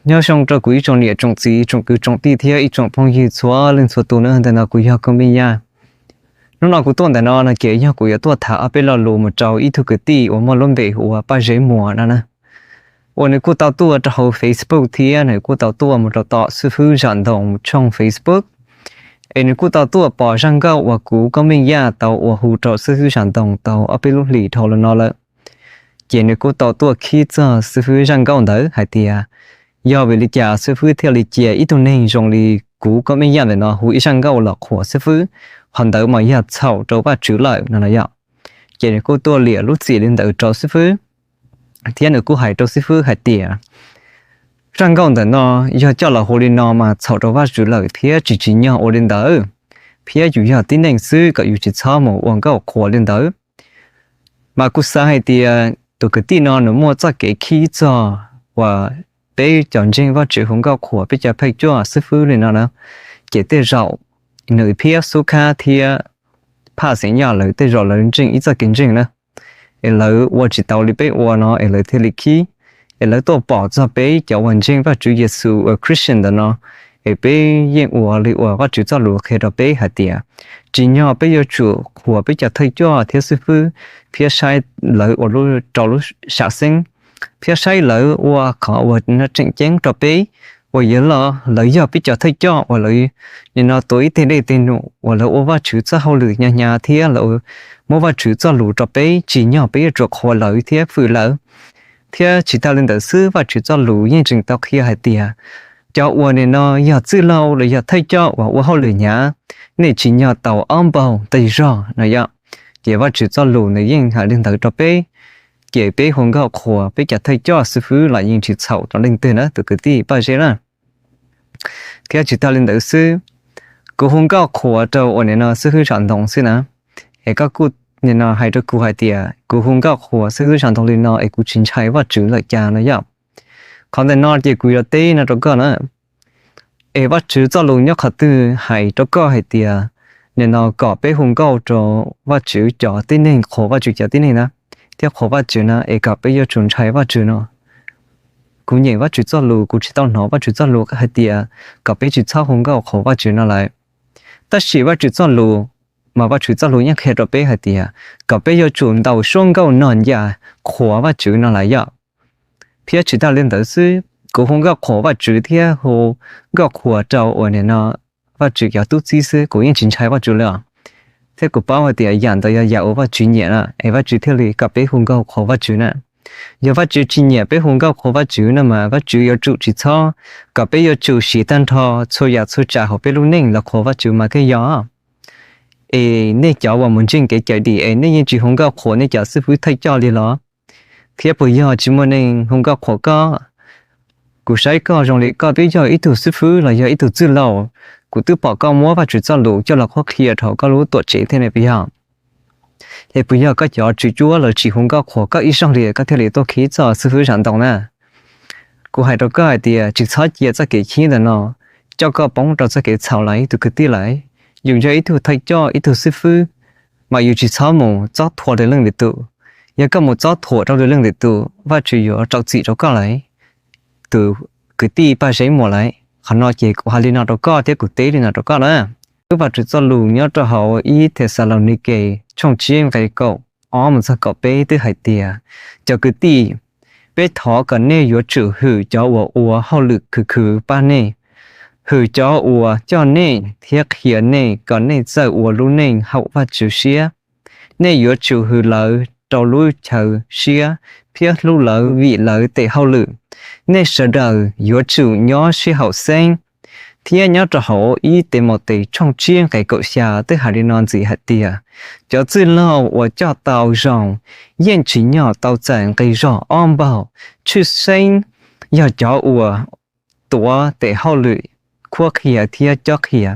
Nyob zoo rau kuv ib tsoom niam tsoom txiv, tsoom kwv tsoom tij thiab ib tsoom phooj ywg txhua leej txhua tus nawb. Ntawm no kuv yog Koob Meej Yaj. Hnub no kuv tuaj ntawm no no ces yog kuv yuav tuaj tham ob peb lo lus mus rau ib tug kwv tij uas muaj lub npe hu ua Paj Zeb Muas no na. Uas nws kuj tau tuaj rau hauv Facebook thiab nws kuj tau tuaj mus rau tom xib fwb Zam Ntoo tshooj Facebook. Es nws kuj tau tuaj pom zaj nkauj uas kuv Koob Meej Yaj tau ua hu rau xib fwb Zam Ntoo tau ob peb lub hlis dhau los no lawm. Ces nws kuj tau tuaj khib txog xib fwb zaj nkauj ntawd hais tias, yog vim li cas xib fwb thiaj li cia ib tug neeg zoo li kuv Koob Meej Yaj ntawm no hu ib zaj nkauj los qhuas xib fwb, qhov ntawd mas yog txhaum rau Vajtswv lawm no no yom. Ces nws kuj tuaj liam lub txim li ntawd rau xib fwb, thiab nws kuj hais rau xib fwb hais tias, zaj nkauj ntawm no yog coj los hu li no mas txhaum rau Vajtswv lawm thiab tsis tsim nyog ua li ntawd, thiab yus yog tib neeg xwb kom yus tsis txhob mus ua nkauj qhuas li ntawd. Mas kuv xav hais tias tus kwv tij no nws muaj txoj kev khib txog uas peb cov ntseeg Vajtswv hu nkauj qhuas peb cov thawj coj xib fwb li no na, ces tej zaum nws thiab Xub Khab thiab Phaj Xeem Yaj lawv tej zaum lawv ntseeg ib txoj kev ntseeg na, es lawv ua tsis tau li peb ua no es lawv thiaj li khib. Es lawv tuaj pom txog peb cov uas ntseeg Vajtswv Yexus uas Christian ntawm no, es peb yeej ua li uas Vajtswv txoj lus qhia rau peb hais tias, tsim nyog peb yuav tsum qhuas peb cov thawj coj thiab xib fwb, thiab saib lawv ua lub rau lub sam xeeb, thiab saib lawv ua qhov uas tseem ceeb rau peb, uas yuav los lawv yog peb cov thawj coj uas lawv nim no tuav ib teg dej teg num uas lawv ua Vajtswv txoj hauj lwm hnyav hnyav thiab lawv muab Vajtswv txoj lus rau peb, tsim nyog peb yuav tsum qhuas lawv thiab fwm lawv. Thiab tsis tas li ntawd xwb, Vajtswv txoj lus yeej tseem tau qhia hais tias, cov uas nim no yog txwj laug los yog thawj coj uas ua hauj lwm hnyav, nej tsim nyog tau ob npaug tes zog no yom. Ces Vajtswv txoj lus nws yeej hais li ntawd rau peb, ces peb hu nkauj qhuas peb cov thawj coj xib fwb los yeej tsis txhaum rau leej twg na tus kwv tij Paj Zeb na. Thiab tsis tas li ntawd xwb, kuv hu nkauj qhuas rau uas nim no xib fwb Zam Ntoo xwb na, es koj kuj nim no hais rau kuv hais tias kuv hu nkauj qhuas xib fwb Zam Ntoo li no es kuv tsis ntshai Vajtswv lawm cas no yom. Qhov ntawm no ces kuv yuav teb no rau koj na. Es Vajtswv txoj lus nyob qhov twg hais rau koj hais tias nim no kom peb hu nkauj rau Vajtswv cov tib neeg, qhuas Vajtswv cov tib neeg na, thiab qhuas Vajtswv na, es kom peb yuav tsum ntshai Vajtswv no? Kuv nyeem Vajtswv txoj lus, kuv tsis tau hnov Vajtswv txoj lus hais tias kom peb tsis txhob hu nkauj qhuas Vajtswv no lawm. Tab sis Vajtswv txoj lus, mas Vajtswv txoj lus yeej qhia rau peb hais tias kom peb yuav tsum ntaus suab nkauj nog ncas qhuas Vajtswv no lawm yom. Thiab tsis tas li ntawd xwb, kuv hu nkauj qhuas Vajtswv thiab hu nkauj qhuas rau uas nim no Vajtswv cov tub txib xwb, kuv yeej tsis ntshai Vajtswv li os. Thiab kuv paub hais tias yam ntawd yog yam uas Vajtswv nyiam na, es Vajtswv thiaj li kom peb hu nkauj qhuas Vajtswv na. Yog Vajtswv tsis nyiam peb hu nkauj qhuas Vajtswv no mas Vajtswv yuav tsum tsis txhob kom peb yuav tsum siv tag nrho txhua yam txhua tsav hauv peb lub neej los qhuas Vajtswv mas thiaj yog. Es nej cov uas mus ntseeg kev cawm dim es nej yeej tsis hu nkauj qhuas nej cov xib fwb thawj coj li los? Thiab puas yog tsis muaj neeg hu nkauj qhuas koj? Kuv saib koj zoo li koj twb yog ib tug xib fwb los yog ib tug txwj laug, kuv twb pom koj muab Vajtswv txoj lus coj los qhuab qhia rau koj lub tuam tsev thiab ne puas yog? Es puas yog koj cov tswv cuab lawv tsis hu nkauj qhuas koj ib zaug li koj thiaj li tuaj khib txog xib fwb Zam Ntoo na? Kuv hais rau koj hais tias tsis txhob cia txoj kev khib ntawm no coj koj poob rau txoj kev txhaum lawm tus kwv tij lawm. Yus yog ib tug thawj coj, ib tug xib fwb, mas yus tsis txhob mus txob thuam rau leej twg tus. Yog koj mus txob thuam rau leej twg tus, Vajtswv yuav rau txim rau koj lawm, tus kwv tij Paj Zeb Muas lawm. Qhov no ces kuv hais li no rau koj thiab kuv teb li no rau koj na. Wb Vajtswv txoj lus nyob rau hauv ib Thexalaunikes tshooj tsib nqe kaum ob mus txog kaum peb twb hais tias, cov kwv tij, peb thov kom nej yuav tsum hwm cov uas ua hauj lwm khwv khwv pab nej, hwm cov uas coj nej thiab qhia nej kom nej txawj ua lub neej haum Vajtswv siab. Nej yuav tsum hwm lawv rau lub chaw siab thiab hlub lawv vim lawv tes hauj lwm. Nej sawv daws yuav tsum nyob sib haum xeeb. Thiab nyob rau hauv ib Timautes tshooj tsib nqe kaum xya twb hais li no ntxiv hais tias, cov txwj laug uas coj tau zoo yeej tsim nyog tau txais nqi zog ob npaug, tshwj xeeb yog cov uas tuav tes hauj lwm qhuab qhia thiab cob qhia.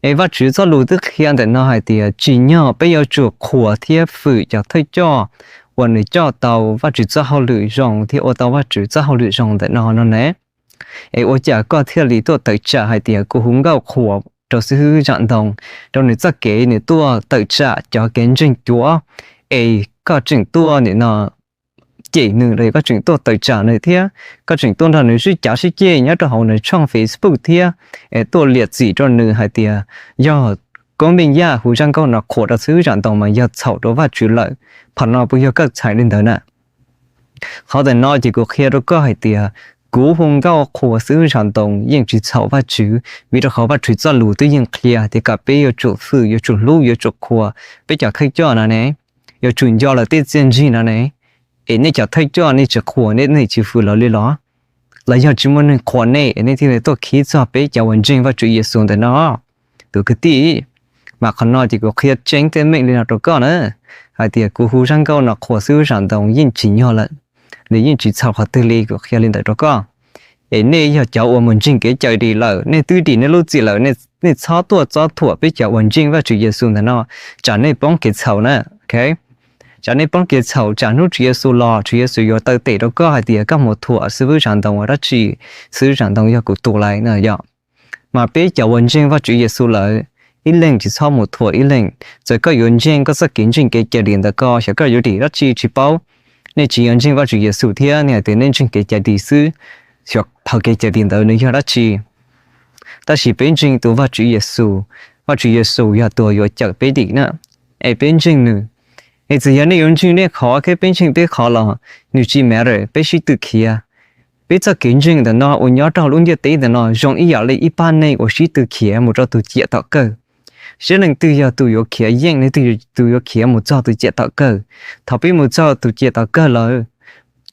Es Vajtswv txoj lus twb qhia ntawm no hais tias tsim nyog peb yuav tsum qhuas thiab fwm cov thawj coj uas nws coj tau Vajtswv txoj hauj lwm zoo thiab ua tau Vajtswv txoj hauj lwm zoo ntawm no no ne. Es ua cas koj thiaj li tuaj tawm tsam hais tias kuv hu nkauj qhuas rau xib hwb Zam Ntoo, rau nws txoj kev nws tuaj tawm tsam cov kev ntseeg cuav, es koj tseem tuaj nim no cem nws los yog koj tseem tuaj tawm tsam nws thiab koj tseem tuaj nrog nws sib cav sib ceg nyob rau hauv nws tshooj Facebook thiab, es tuaj liam txim rau nws hais tias yog Koob Meej Yaj hu zaj nkauj no qhuas rau xib hwb Zam Ntoo mas yog txhaum rau Vajtswv lawm. Qhov no puas yog koj txhais li ntawd na? Qhov ntawm no ces kuv qhia rau koj hais tias kuv hu nkauj qhuas xib hwb Zam Ntoo yeej tsis txhaum Vajtswv, vim rau qhov Vajtswv txoj lus twb yeej qhia tias kom peb yuav tsum fwm, yuav tsum hlub, yuav tsum qhuas peb cov thawj coj no ne, yuav tsum nco lawv tej txiaj ntsig no ne. Es nej cov thawj coj nej tsis qhuas, nej, nej tsis fwm lawv li los? Los yog tsis muaj neeg qhuas nej es nej thiaj li tuaj khib txog peb cov uas ntseeg Vajtswv Yexus ntawm no? Tus kwv tij, mas qhov no ces kuv qhia tseeb tej meej li no rau koj na, hais tias kuv hu zaj nkauj no qhuas xib hwb Zam Ntoo yeej tsim nyog lawm, nws yeej tsis txhaum qhov twg li, kuv qhia li ntawd rau koj. Es nej yog cov uas mus ntseeg kev cai dim lawm, nej twb dim nej lub txim lawm, nej txhob tuaj txob thuam peb cov uas ntseeg Vajtswv Yexus ntawm no, tsam nej poob kev txhaum na. Tsam nej poob kev txhaum, tsam hnub Tswv Yexus los Tswv Yexus yuav taw tes rau koj hais tias koj mus thuam xib hwb Zam Ntoo ua dab tsi, xib hwb Zam Ntoo yog kuv tus lais na yom. Mas peb cov uas ntseeg Vajtswv Yexus lawm, ib leeg tsis txhob mus thuam ib leeg. Txawm koj yuav ntseeg koj txoj kev ntseeg kev cai dim ntawd ko, xyov koj yuav dim dab tsi tsis paub. Nej tsis yog ntseeg Vajtswv Yexus thiab nej hais tias nej ntseeg kev cai dim xwb, xyov thaum kev cai dim ntawd nws yog dab tsi. Tab sis peb ntseeg tus Vajtswv Yexus, Vajtswv Yexus yog tus yuav cawm peb dim na, es peb ntseeg nws. Es txawm yog nej yuav ntseeg nej qhov thiab peb ntseeg peb qhov los nws tsis matter, peb sib tw khiav. Peb txoj kev ntseeg ntawm no uas nyob rau lub ntiaj teb ntawm no zoo ib yam li ib pab neeg uas sib tw khiav mus rau tus ciam tom kawg. Seb leej twg yog tus yuav khiav yeej, leej twg yog tus yuav khiav mus txog tus ciam tom kawg. Thaum peb mus txog tus ciam tom kawg lawm,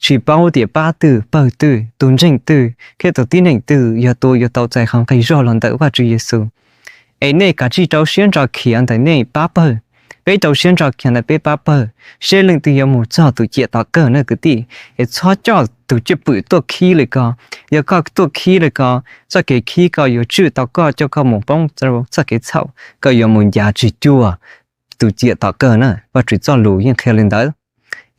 tsis paub tias pab twg pawg twg, tus ntseeg twg thiab tus tib neeg twg yog tus yuav tau txais qhov nqi zog los ntawm Vajtswv Yexus. Es nej kav tsij rau siab ntso khiav ntawm nej pab pawg, peb rau siab ntso khiav ntawm peb pab pawg, seb leej twg yuav mus txog tus ciam tom kawg na kwv tij. Es txhob coj tus cwj pwm tuaj khib li ko. Yog koj tuaj khib li ko, txoj kev khib ko yuav tswj tau koj, coj koj mus poob rau txoj kev txhaum, koj yuav mus ncav tsis cuag tus ciam tom kawg na. Vajtswv txoj lus yeej qhia li ntawd.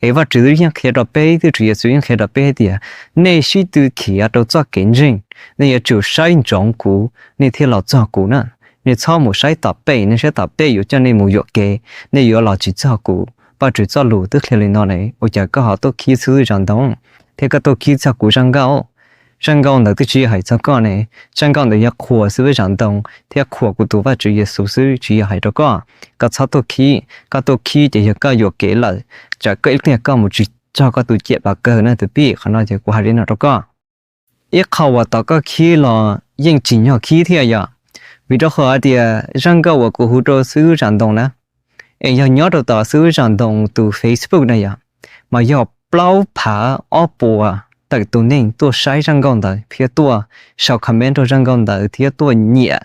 Es Vajtswv yeej qhia rau peb, Vajtswv Yexus yeej qhia rau peb hais tias nej sib tw khiav rau txoj kev ntseeg, nej yuav tsum saib ntsoov kuv nej thiaj los txog kuv na. Nej txhob mus saib tom pej, nej saib tom pej yuav coj nej mus yuam kev, nej yuav los tsis txog kuv. Vajtswv txoj lus twb qhia li no ne, ua cas koj ho tuaj khib xib hwb Zam Ntoo thiab koj tuaj khib txog kuv zaj nkauj? Zaj nkauj ntawd twb tsis yog hais txog koj ne. Zaj nkauj ntawd yog qhuas xib hwb Zam Ntoo thiab qhuas kuv tus Vajtswv Yexus xwb, tsis yog hais rau koj. Koj txhob tuaj khib, koj tuaj khib ces yog koj yuam kev lawm, tsam koj ib pliag koj mus tsis txog koj tus ciam tom kawg na tus pij. Qhov no ces kuv hais li no rau koj. Ib qho uas tom koj khib los yeej tsim nyog khib thiab yom, vim rau qhov hais tias zaj nkauj uas kuv hu rau xib hwb Zam Ntoo na, es yog nyob rau tom xib hwb Zam Ntoo tus Facebook na yom, mas yog plaub phav ob puas tawm tus neeg tuaj saib zaj nkauj ntawd thiab tuaj sau comment rau zaj nkauj ntawd thiab tuaj nyiam,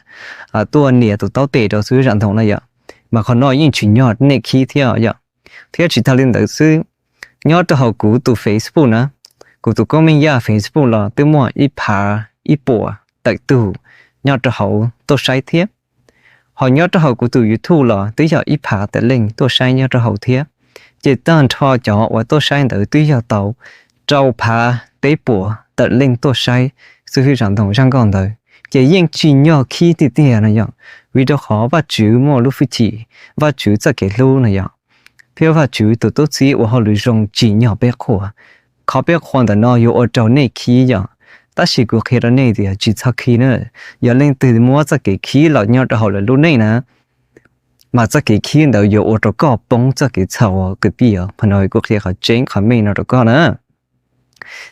tuaj nias tus taub tes rau xib hwb Zam Ntoo na yom. Mas qhov no yeej tsim nyog nej khib thiab yom. Thiab tsis tas li ntawd xwb, nyob rau hauv kuv tus Facebook na, kuv tus Koob Meej Yaj Facebook los twb muaj ib phav ib puas tawm tug nyob rau hauv tuaj saib thiab. Ho nyob rau hauv kuv tus YouTube los twb yog ib phav tawm leej tuaj saib nyob rau hauv thiab. Ces tag nrho cov uas tuaj saib ntawd twb yog tau rau phav peb puas tawm leej tuaj saib xib hwb Zam Ntoo zaj nkauj ntawd. Ces yeej tsim nyog khib tiag tiag no yom, vim rau qhov Vajtswv muaj lub hwj chim, Vajtswv txoj kev hlub no yom, thiab Vajtswv tus tub txib ua hauj lwm zoo tsim nyog peb qhuas. Qhov peb qhuas ntawm no yuav ua rau nej khib yom, tab sis kuv qhia rau nej tias tsis txhob khib na. Yog leej twg muab txoj kev khib los nyob rau hauv lawv lub neej na, mas txoj kev khib ntawd yuav ua rau koj poob txoj kev txhaum kwv tij. Qhov no kuv qhia qhov tseeb qhov meej no rau koj na.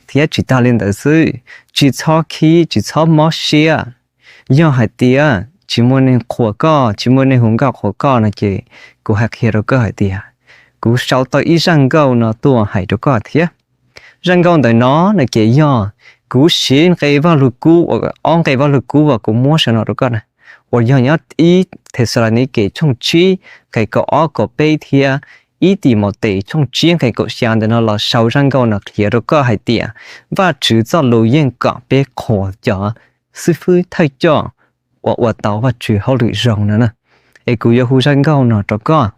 Thiab tsis tas li ntawd xwb, tsis txhob khib, tsis txhob mob siab. Yog hais tias tsis muaj neeg qhuas koj, tsis muaj neeg hu nkauj qhuas koj no ces kuv hais qhia rau koj hais tias kuv sau tau ib zaj nkauj no tuaj hais rau koj thiab. Zaj nkauj ntawm no no ces yog kuv siv nqe Vaj Lug Kub, ob nqe Vaj Lug Kub uas kuv muab saum no rau koj na, uas yog nyob ib Thexalaunikes tshooj tsib nqe kaum ob kaum peb thiab ib Timautes tshooj tsib nqe kaum xya ntawm no los sau zaj nkauj no qhia rau koj hais tias Vajtswv txoj lus yeej kom peb qhuas cov xib fwb thawj coj uas ua tau Vajtswv hauj lwm zoo no na. Es kuv yuav hu zaj nkauj no rau koj,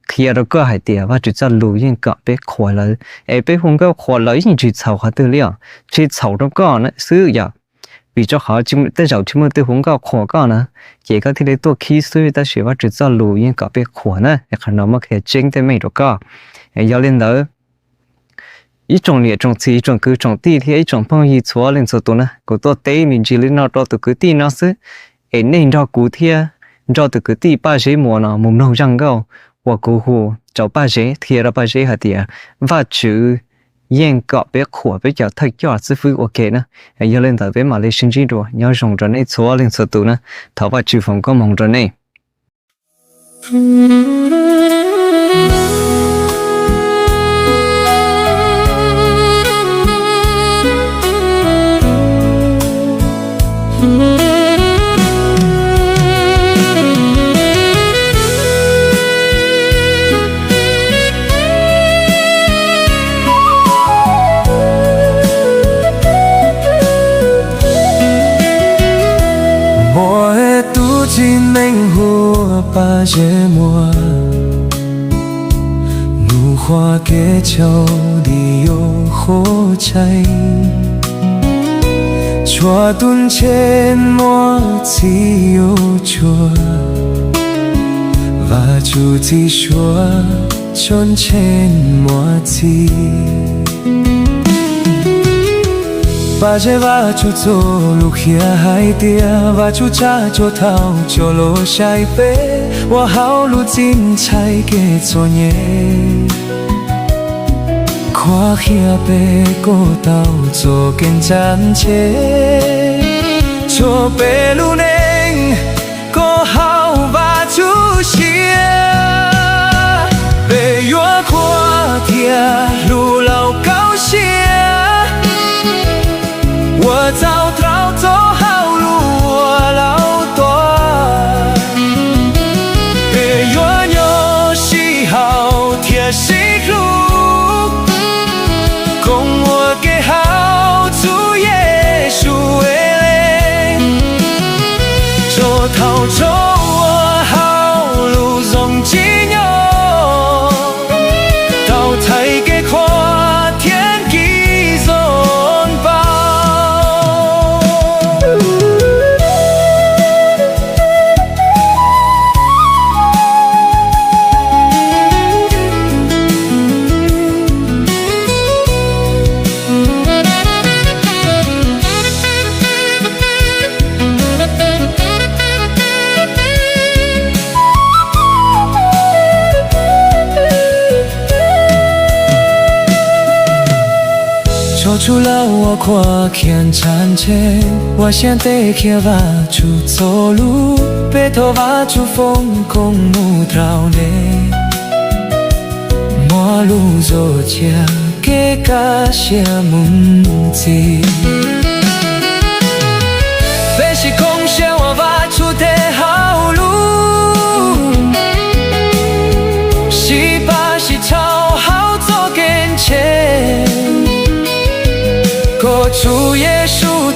qhia rau koj hais tias Vajtswv txoj lus yeej kom peb qhuas lawv, es peb hu nkauj qhuas lawv yeej tsis txhaum qhov twg li os, tsis txhaum rau koj na xwb yom. Vim rau qhov tej zaum tsis muaj leej twg hu nkauj qhuas koj na, ces koj thiaj li tuaj khib xwb, tab sis Vajtswv txoj lus yeej kom peb qhuas na. Es qhov no muab qhia tseeb tej meej rau koj. Es yog li ntawd, Ib tsoom niam tsoom txiv tsoom kwv tsoom tij thiab ib tsoom phooj ywg txhua leej txhua tus na, kuv tuaj teb me ntsis li no rau tus kwv tij no xwb, es nej nrog kuv thiab nrog tus kwv tij Paj Zeb Muas no mus mloog zaj nkauj uas kuv hu rau Paj Zeb, qhia rau Paj Zeb hais tias Vajtswv yeej kom peb qhuas peb cov thawj coj xib fwb ua ke na. Yog li ntawd peb mam li sib ntsib dua, nyob zoo rau nej txhua leej txhua tus na, thov Vajtswv foom koob hmoov rau nej. Muaj ib tug txiv neej hu ua Paj Zeb Muas, nws qhuas kev tshauj dim yuav qhuav tshais, tshua tus ntseeg muaj txim yuav tshua, Vajtswv txhim suav tso ntseeg muaj txim. Paj Zeb Vajtswv txoj lus qhia hais tias Vajtswv tsa tsuas thaum cov lus sai peb ua hauj lwm txhim ntshai kev txom nyem, qhuab qhia peb kom tau txoj kev ntxhab ntshe, tsuas peb lub neej kom haum Vajtswv siab, peb yuav qhuas thiab hlub laus kaum siab, ua txaus rau txoj hauj lwm uas laus tuaj. Peb yuav nyob sib haum thiab sib hlub, koom ua ke hauv txuj Yexus es lees, txhua thaum txhua ua hauj lwm zoo tsim nyog, tau txais kev qhuas thiab kev zoo npaum. Tso tshuaj laus uas qhuab qhia ntxhab ntshe, ua siab ntev qhia Vajtswv txoj lus, peb thov Vajtswv foom koob hmoov rau nej, muaj lus zog cia kev kaj siab mus ntxiv. Peb sib koom siab ua Vajtswv tej hauj lwm, sib pab sib txhawb hauv txoj kev ntse, kom txuj Yexus